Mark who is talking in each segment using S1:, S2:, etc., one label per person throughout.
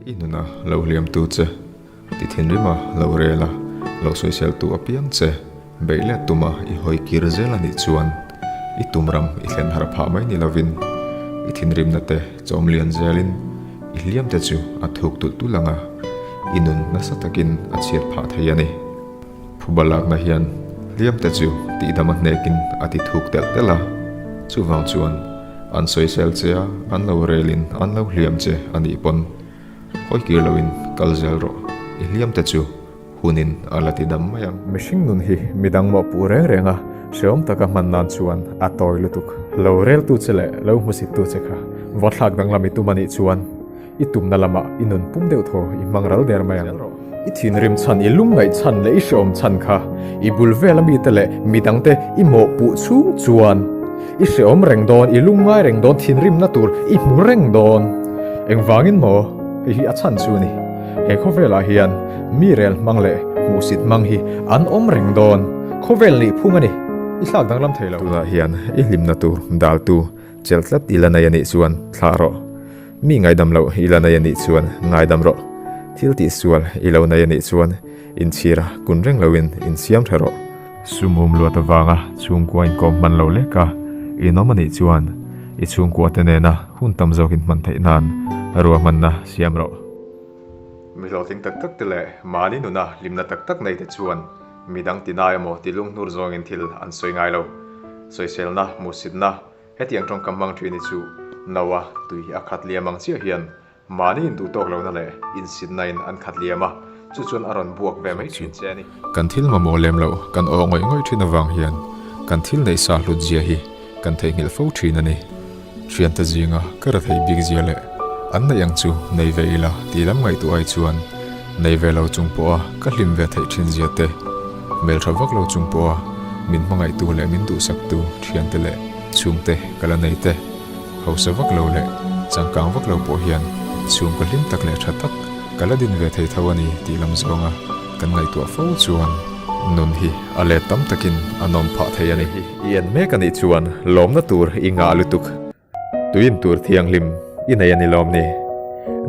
S1: I nuna lo hliamtu che, ti thinrima lo rel a, lo sawiseltu apiang che, beih let tuma i hawi kir zel a nih chuan i tum ram i thlen harh phah mai ni lovin i thinrimna te chawm lian zelin i hliam te chu a thuk tulh tulh ang a, i nun nasa takin a chhiat phah thei a ni. Phuba lakna hian hliam te chu tihdam a hnekin a ti thuk telh telh a, chuvang chuan an sawisel che a, an lo relin an lo hliam che a nih pawn hawi kir loin kal zel rawh, i hliam te chu hunin a la ti dam mai ang.
S2: Mihring nun hi midang mawhpuh reng reng a, hrehawm taka hman nan chuan a tawi lutuk. Lo reltu che leh lo hmusittu che kha vawthlak danglam i tum a nih chuan I tumna lamah i nun pum deuh thaw i hmang ral der mai ang. I thinrim chhan, i lungngaih chhan leh i hrehawm chhan kha i bul vela mite leh midangte i mawhpuh chhung chuan i hrehawm reng dawn, i lungngai reng dawn, thinrimna tur i hmu reng dawn. Engvangin maw hei hi a chhan chu a ni. He khawvelah hian mi rel hmang leh hmuhsit hmang hi an awm reng dawn. Khawvel nih phung a ni. I thlak danglam thei lo.
S1: Tunah hian i hlimna tur daltu chelh tlat i la nei a nih chuan thlah rawh. Mi ngaidam loh i la nei a nih chuan ngaidam rawh. Thil tihsual i lo nei a nih chuan inchhir a kun reng loin insiam tha rawh. Sumum luat avanga chhungkua inkawm hman lo lek a inawm a nih chuan i chhungkua te nena hun tam zawk inhman theih nan ruahmanna siam rawh. Mi hlawhtling tak tak te leh mahni nuna hlimna tak tak nei te chuan midang tinai emaw ti lunghnur zawngin thil an sawi ngai lo. Sawiselna, hmuhsitna, Hetiang tawngkam hmang thin hi chu Noa tui a khat liam ang chiah hian mahni induh tawk lohna leh insitna in an khat liam a, chu chuan a rawn buak ve mai thin che a ni. Kan thil mamawh lem loh kan aw ngawih ngawih thin avang hian kan thil neih sa hlut zia hi kan theihnghilh fo thin a ni. Thiante zinga ka ra theih bik zia leh an neih ang chu nei ve ila tih lam ngaihtuah ai chuan nei ve lo chung pawha ka hlim ve theih thin zia te, hmeltha vak lo chung pawha min hmangaihtu leh min duhsaktu thiante leh chhungte ka la nei te, hausa vak lo leh changkang vak lo pawh hian chhungkaw hlim tak leh tha tak ka la din ve thei tho a ni tih lam zawnga kan ngaihtuah fo chuan nun hi a let tam takin a nawm phah thei a ni.
S2: I en mek a nih chuan lawmna tur i ngah lutuk. Tuin tur thianghlim i nei a ni lawm ni?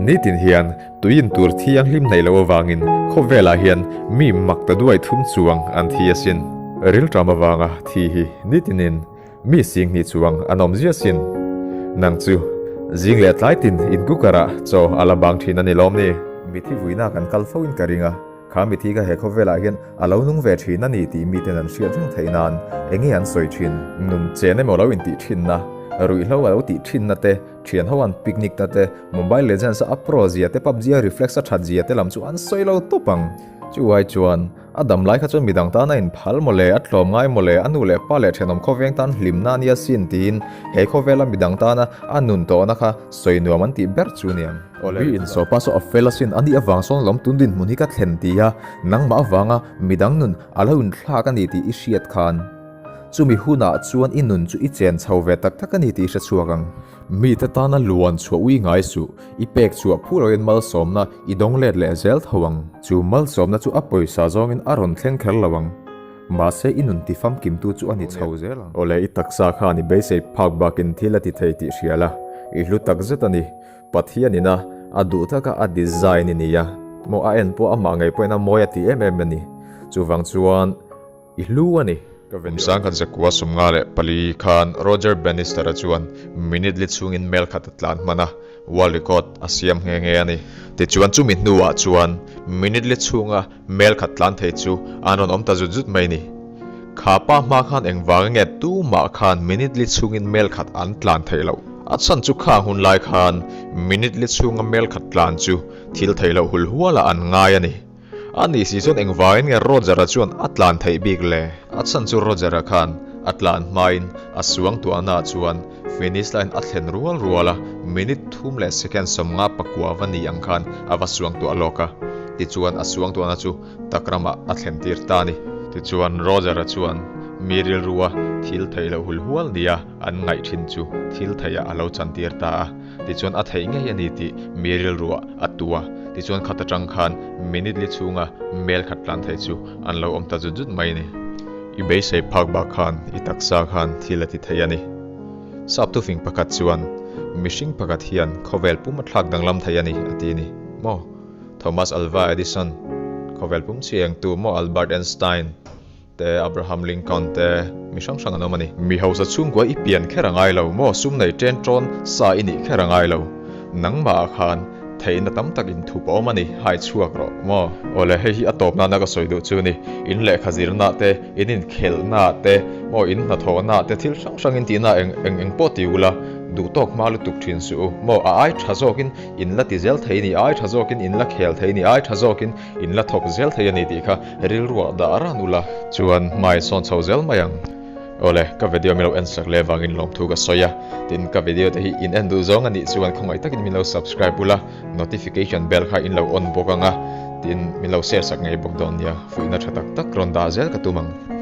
S2: Nitin hian tuin tur thianghlim neih loh avangin khawvelah hian mi mak ta duai thum chuang an thi asin. Rilṭam avanga thi hi nitinin mi singhnih chuang an awm zia sin. Nang chu zing leh tlai tin in cooker ah chaw a la bang thin a ni lawm ni? Mithi vuina kan kal fo in ka ring a. Kha mithi kha he khawvelah hian a lo nung ve thin a ni tih miten an hriat reng theih nan enge an sawi thin? Nun chen emaw lo intih thinna, ruihhlo a lo tih thinna te, thianho an picnic na te, Mobile Legends a pro zia te, PUBG a reflex a that zia te lam chu an sawi lo tawp ang. Chu ai chuan, a dam lai kha chuan midang tan a inphal maw le, a tlawm ngai maw le, a nu leh pa leh thenawm khawveng tan hlimna a nia sin tiin he khawvela midang tana a nun tawhna kha sawi nuam an tih ber chu niang. Mi insawpa saw a fel asin a nih avang sawn lawm tun dinhmun hi ka thlen ti a, nangmah avanga midang nun a lo inthlak a ni tih i hriat khan chumi hunah chuan i nun chu i chen chho ve tak tak a ni tih i hre chhuak ang. Mite tana luan chhuah ui ngai suh, i pek chhuah phu loin malsawmna i dawng let leh zel tho ang. Chu malsawmna chu a pawisa zawngin a rawn thleng kher lo ang. Mahse i nun tifamkimtu chu a ni chho zel ang. Awle i taksa khan i beisei phak bakin thil a ti thei tih hria la, i hlu tak zet a ni. Pathian ina a duh taka a design i nia maw a en pawh amah ngei pawhin a mawi a ti em em a ni. Chuvang chuan i hlu a ni.
S1: Kum sangkhat zakua 54 khan Roger Bannister-a chuan minute li chhungin mel khat a tlan hman a, world record a siam nghe nghe a ni. Tichuan chumi hnuah chuan minute li chhunga Mel khat tlan thei chu an rawn awm ta zut zut mai ni. Kha pa hma khan engvang nge tumah khan minute li chhungin mel khat an tlan theih loh? A chhan chu khang hun lai khan minute li chhunga mel khat tlan chu thil theih loh hul hualah an ngai a ni. A ni si chuan engvangin nge Roger-a chuan a tlan theih bik le? A chhan chu Roger-a khan a tlan hmain a suangtuahnaah chuan finish line a thlen rual rual a, minute thum leh second 59 va ni ang khan a va suangtuah lawk a. Tichuan a suangtuahna chu takramah a thlen tir ta a ni. Tichuan Roger-a chuan mi rilrua thil theih loh hul hual nia an ngaih thin chu thil theihah a lo chan tir ta a. Tichuan a theih ngei a ni tih mi rilruah a tu a. Tichuan khat atang khan minute li chhunga mel khat tlan thei chu an lo awm ta zut zut mai a ni. I beisei phak bak khan i taksa khan thil a ti thei a ni. Sap thufing pakhat chuan, Mihring pakhat hian khawvel pum a thlak danglam thei a ni, a ti a ni. maw? Thomas Alva Edison, khawvel pum chiang tu maw Albert Einstein te, Abraham Lincoln te, mi hrang hrang an awm a ni. Mi hausa chhungkua i pian kher a ngai lo maw? Sum nei ṭen ṭawn sa i nih kher a ngai lo. Nangmah ah khan theihna tam tak inthup a awm a ni, hai chhuak rawh maw? Awle, hei hi a tawp nana ka sawi duh chu ni. In lehkha zirna te, in inkhelhna te, maw in hnathawhna te, thil hrang hrang in tihna eng eng eng pawh ti ula, duh tawk hma lutuk thin suh u maw? A ai tha zawkin in la ti zel thei ni, a ai tha zawkin in la khel thei ni, a ai tha zawkin in la thawk zel thei a ni tih kha rilruah dah ran ula. Chuan hmai sawn chho zel mai ang. Awle, ka video min lo en sak leh vangin lawmthu ka sawi a, tin ka video te hi in en duh zawng a nih chuan khawngaih takin min lo subscribe ula, notification bell kha in lo on bawk ang a, tin min lo share sak ngei bawk dawn nia, fuihna tha tak tak rawn dah zel ka tum ang.